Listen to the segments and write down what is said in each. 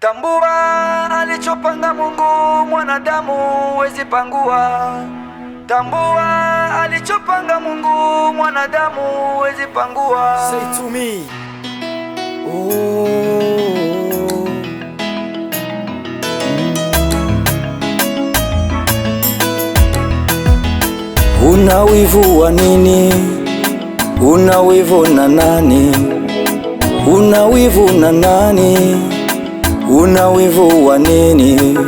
Tambua alichopanga Mungu, mwanadamu huwezi pangua. Tambua alichopanga Mungu, mwanadamu huwezi pangua. Say to me. Oh. Una wivu wa nini? Una wivu na nani? Una wivu na nani? Una wivu wa nini?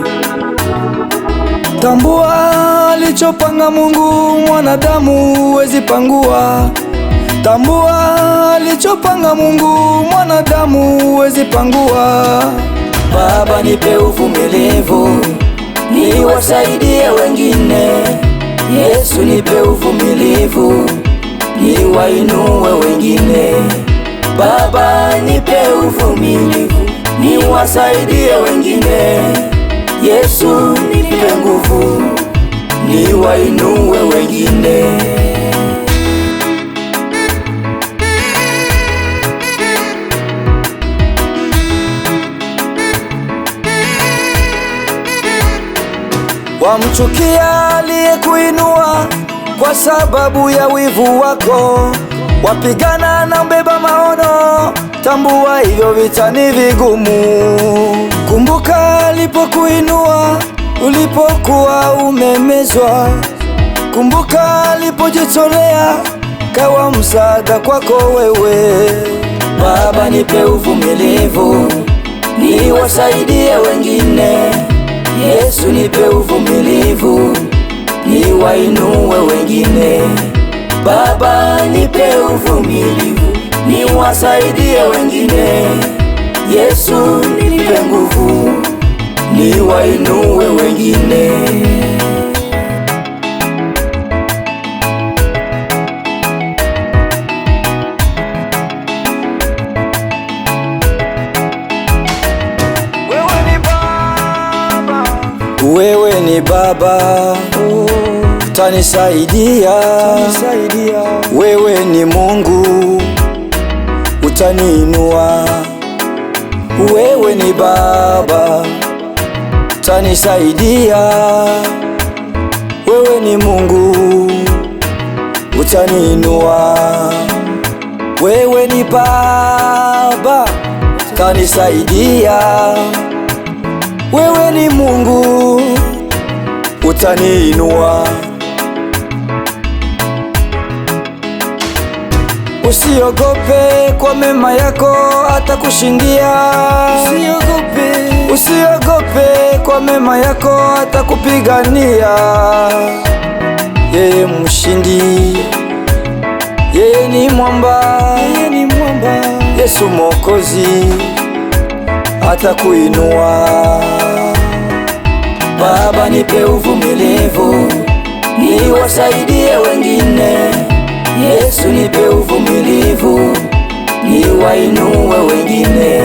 Tambua alichopanga Mungu, mwanadamu huwezi pangua. Tambua alichopanga Mungu, mwanadamu huwezi pangua. Baba, nipe uvumilivu, niwasaidie wengine. Yesu, nipe uvumilivu, niwainue wengine. Baba, nipe uvumilivu, niwasaidie wengine. Yesu, nipe nguvu, niwainue wengine. Wamchukia aliyekuinua kwa sababu ya wivu wako, wapigana na mbeba maono. Tambua hivyo vita ni vigumu. Kumbuka alipokuinua ulipokuwa umemezwa. Kumbuka alipojitolea kawa msaada kwako wewe. Baba, nipe uvumilivu, niwasaidie wengine. Yesu, nipe uvumilivu, niwainue wengine. Baba, nipe uvumilivu, niwasaidie wengine. Yesu, nipe nguvu, niwainue wengine. Wewe ni Baba. Wewe ni Baba, utanisaidia. Wewe ni Mungu, utaniinua. Wewe ni Baba, utanisaidia. Wewe ni Mungu, utaniinua. Wewe ni Baba, utanisaidia. Wewe ni Mungu, utaniinua. Usiogope, kwa mema yako atakushindia. Usiogope. Usiogope, kwa mema yako atakupigania. Yeye mshindi, yeye ni mwamba, Yeye ni mwamba. Yesu Mwokozi atakuinua. Baba, nipe uvumilivu, niwasaidie wengine. Yesu, nipe uvumilivu, niwainue wengine.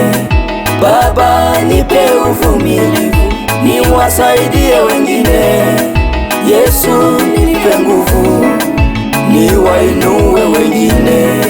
Baba, nipe uvumilivu, niwasaidie wengine. Yesu, nipe nguvu, niwainue wengine.